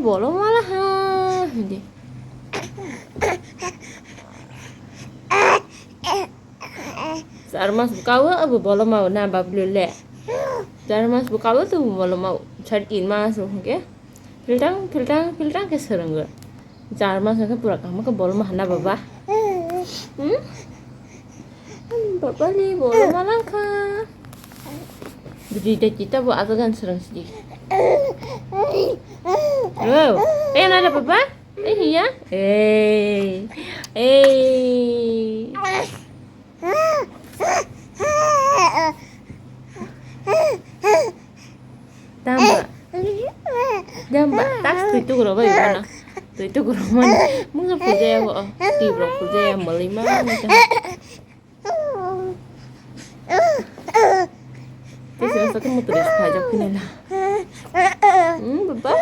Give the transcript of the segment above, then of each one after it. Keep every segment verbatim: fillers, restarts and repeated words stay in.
Bolong wala ha, hindi. Char mas bukawo, abo bolong mau na bablu le. Char mas bukawo tu bolong mau, char tin mas hingke. Filtang, filtang, filtang ke serengga. Char mas ke pura kama ke bolong hana baba. Hmm? Baba ni bolong malangka. Bidi de kita bo azagan sereng sidi. Oh, eh, nada baba? Eh, iya. Eh. Eh. Tamba. Tamba. Tas tui tu gro bai mana. Tui tu gro mana. Mungsa puja ya bo. Ti bro puja ya malai mana. Tei sila saka mutu res phai jok kini na. Hmm, baba.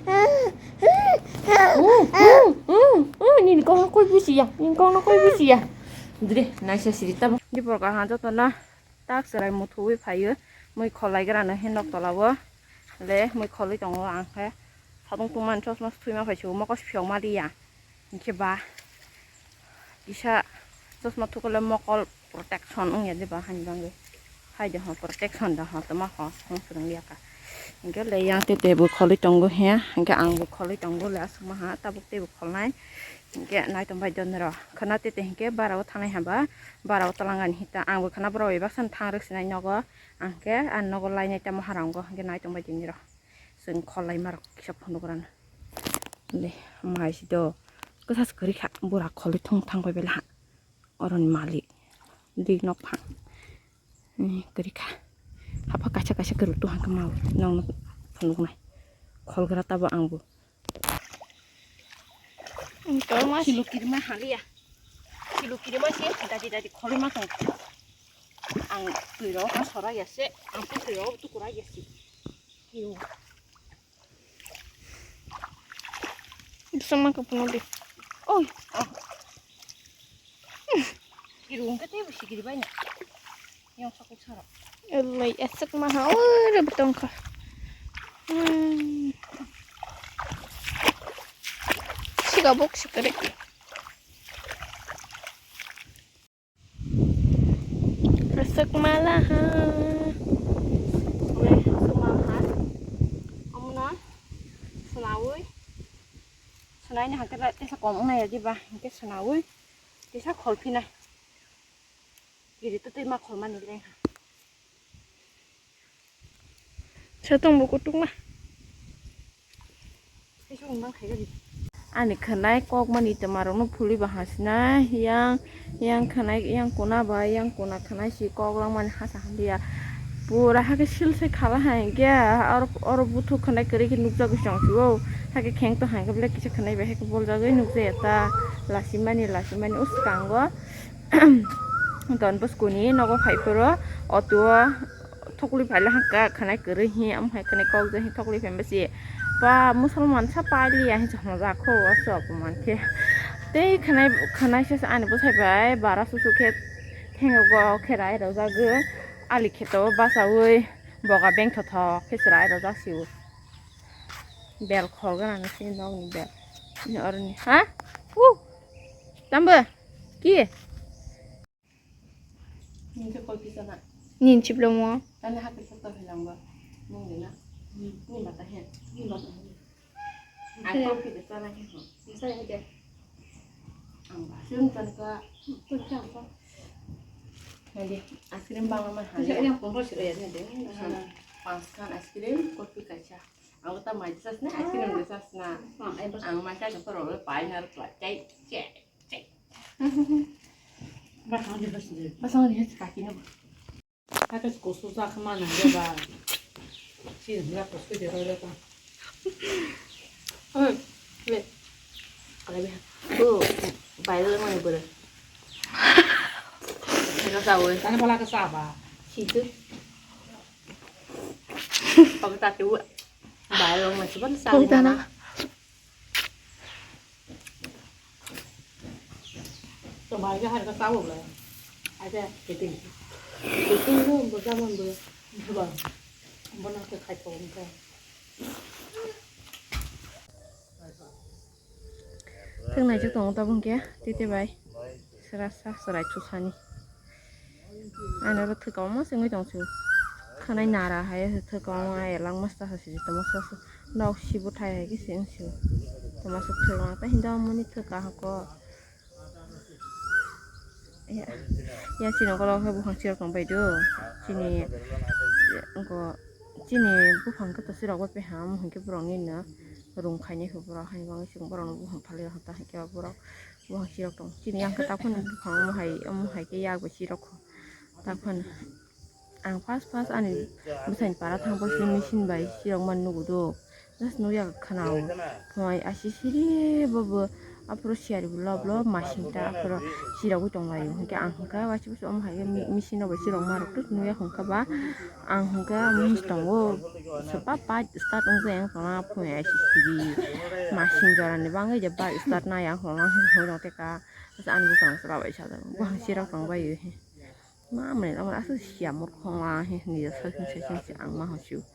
Hmm, hmm, hmm, hmm, nini kong na koi busi ya. Nini kong na koi busi ya. Dre, naisa siri tabo. Di porka ha joto na. Tak serai muthuwi phaio. Mui kholai grano he nok tolao. Le mui kholwi tongo ang khe. Satung tungmani chosma thwima phai sio mokos phiok ma riya. Hinkhe ba kisa chosma thukole mokol protection wngya de ba hani bangwi. Hai de ho protection da ho toma ho hong swrwng ya ka. Hinkhe le yang te te bo kholwi tongo he. Hinkhe ang bo kholwi tongo le aswk ma ha tabuk te bo kholnai. Hinkhe nai tong bai don ro. Khana te te hinkhe bara o thanai ha ba bara o twlang ani hita ang bo khana borok bai baksa thang rwk sinai nogo. Ang khe ang nogo lainai tamo harang go hinkhe nai tong bai tini ro. Chwng kholai ma rok kisa phunuk rano. Le, mai si do. Kwsa se kwrwi kha. Bura kholwi thung thang bai bela ha. Oroni malik. Dik nok phang. Ni kwrwi kha. Hapha kaisa kaisa kwrwi tu hangkhe mau. Nong phunuk nai. Kholgra tabo ang bo. Ang tol ma si. Silu kirima haliya. Silu kirima si dadi dadi kholwi ma tong. Ang twi ro ha sora ya se. Ang twi ro tu kura ya si. Kiu. Sama ka puno de. Oi. Ah. Irung ka te bu sigiri bai na. Yang sakuk sara. Elai esek ma ha ore betong ka. Hmm. Siga bok sikare. Aswk malaha. Aswk malaha. Omono swnawi. Swnaini hwnkhe tesa kom wngnai ya diba, hwnkhe swnawi. Tesa kholphinai. Giri to twi ma kholmani lengha. Satong bo kutung ma. Ani khwnai kok mani twma rok no phuli ba hasina yang yang khwnai yang kuna ba yang kuna khwnai si kok lang mani hasa hamya pura hake sil sai khala hai khe oro oro buthuk khwnai kwrwi khe nukjagwi chong phio hake kheng to hai khe belai kisa khwnai bai hai khe boljagwi nukjaya ta lasimani lasimani o swkango. Don Bosco ni nogo phai phuru auto o thokli phaila hangka khwnai kwrwi hi omo hai khwnai kok jai hi thokli phaima si ba musulman sa pailiya hi chwngno jak kho o sok mankhe tei khwnai khwnai se ani bwsai bai bara susu khe thengo go kherai rwjagwi ali kheto bachaui boga bengthothok khe chwrai rwjak si o bel khol gana si nokni bel oroni ha u tambo ki Nini se kol pisa na. Nini chiblomo. Tani hake photo hilang ba. Nung de na. Ni mata he. Ni mata he. Ang kol pisa sana he ho. Masa ya de. Ang ba. Sim tan ka. Pun chang ko. Nadi, ice cream bang ma ha. Yang pun bos ya de. Pangskan ice cream, kopi kacha. Ang ta mai sas na, ice cream de sas na. Ang mai ka ko ro pai na ro chai. Chai. Basang di hasi de. Basang di hasi kaki na. Hake kusu sa kama na de ba. Si na kusu de ba ta. Oi, le. Kala bi. Bu, bai lo mo ni bu. Lo sa wo. Tani pala ka sa ba. Si tu. Pagta tu. Bai lo mo si ba sa. Pagta na. Tong bai ka har ka sa wo le. Aja kiting. Kiting lo bo ja mon bo. Bo. Bo na ke khai ko ko. Tang naijak tongo tabuk hwnkhe tete bai. Sera sak serai chusani. Ano oro thwkao ma sengwi tong chu. Khwnai nara hai thwkao ma elak ma sa sa sidi tongma sa sa. Nok sibo thai hai khe seng sio. Tongma sa thwkma ta hinda mani thwka hako. Ya, ya chini ukolog khe buphang sirok tong bai do. Chini, ngo, chini buphang khe to sirok bai peha, omo hinkhe borok ni no rung khainai khe borok hai bangwi chwng borok no buphang phalwi rok ta hinkhe borok buphang sirok tong. Chini yang khe takhwno buphang omo hai, omo hai khe yak bai sirok kho takhwno. Ang first first ani bwsaini para thangkhe se machine bai sirok mani nugo do. Just nukya khwnao. Phunai aisi siri bobo aphuru siyari bo lob lob masing ta aphuru sirogwi tonglaio. Hinkhe ang hinkha waisa waisa omo hai khe mi-, machine rok bai sirok ma rok just nukya hinkha ba ang hinkha mihis tongo. Sepa pipe start wngkha yang phunai aisi siri masing jorani bangwi je pipe start nai ang phunai hwnwi tongteka. Ani bwkhang chwla bai sajak buphang sirok tongbaio. Ma mwnwi lamani aswk siya mwkhang lang he hinwi saichung saichung se ang ma hwnsiu.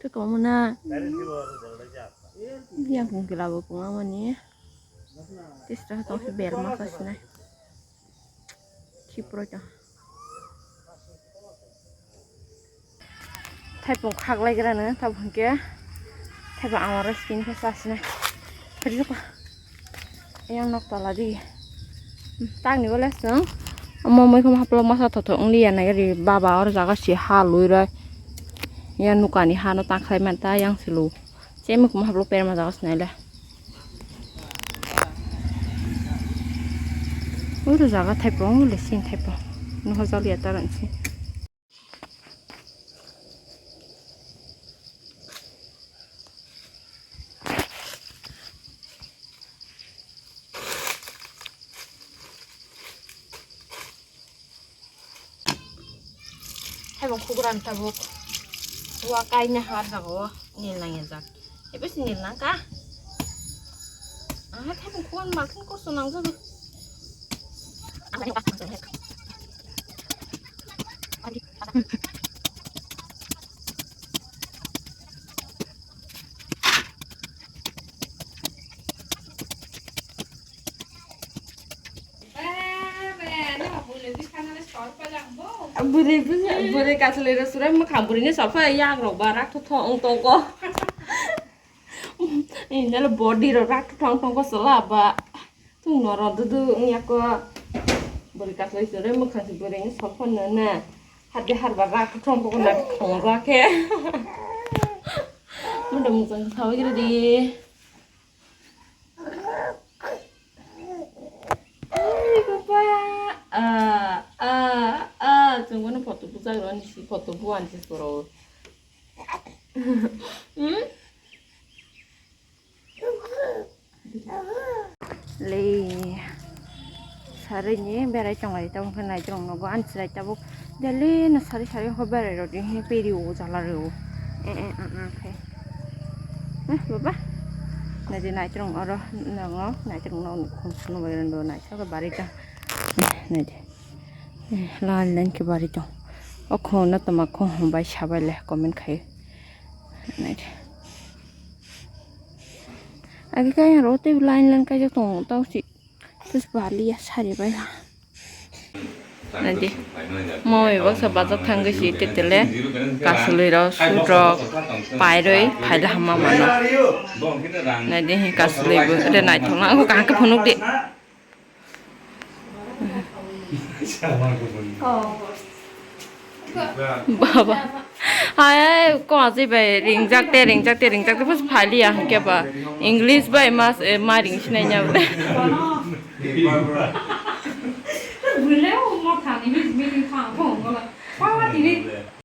Tei kwbangma na yang kung kila bo kwbangma ni tisra tong khe berma kha sinai khiproi tong. Thaipung khaklaigrano tabuk hinkhe thaipung amaro skin khe chasina. Phirjukha. Yang nok tola di. Tangni bole chwng omo muikhum haplok masa thothok wngliya nai gari baba or jaga si ha lui roi. Yang nukani hano tangkhlai manta yang silu. Che muikhum haplok perma jaga sinai le. Oro jaga thaipung le sin thaipung. Nohor jaliya taran si. Hai bong khugran tabuk. Wa kaina har jago nil nang jak. Ebe si nil nang ka. Ah, hai bong khugran makin kosto nang jago. Bwrwi bwsa, bwrwi kasalwi rw surai mwkhang bwrwini sopha yak rok ba rak thotho wng tongo. Indalo body rok rak thotho wng tongo chwla ba. Tung norok dudu wngya kho. Bwrwi kaslai sore mwkhang se bwrwi ni sopha no na. Hade harba rak thong thong na thong ra khe. Muda mujang thawi gre di. Ai baba. Ah, ah, ah, chwng bono photo bujak rw ni si photo buan si soro. Hmm? Le sarini berai tonglai tabuk khe naitrong nogo ani chwrai tabuk daily no sari sari khe berai rodi he peri o jala rw eh eh ang ang khe eh baba naidi naitrong oro nango naitrong no khum suno bai rw naisok bari ta naidi line line khe bari tong o khum no toma khum bai sabai le comment khai naidi. Agi kaya ro tei line line kaijak tongo tau si tus bali ya sari bai ha. Nadi. Moi baksa bajak thangwi si tetele kasulwi rok sut rok pairwi phaila hamma mano. Nadi hi kasulwi bo re naithok na ko kaham khe phunuk di. Baba. Hai, hai, ko aji bai ringjak te, ringjak te, ringjak te, bus phali ya hwnkhe ba. English bai mas, eh, ma ring sinai nya bole. Bwle o mo thani mi, mi thang ko, ko. Pala tini.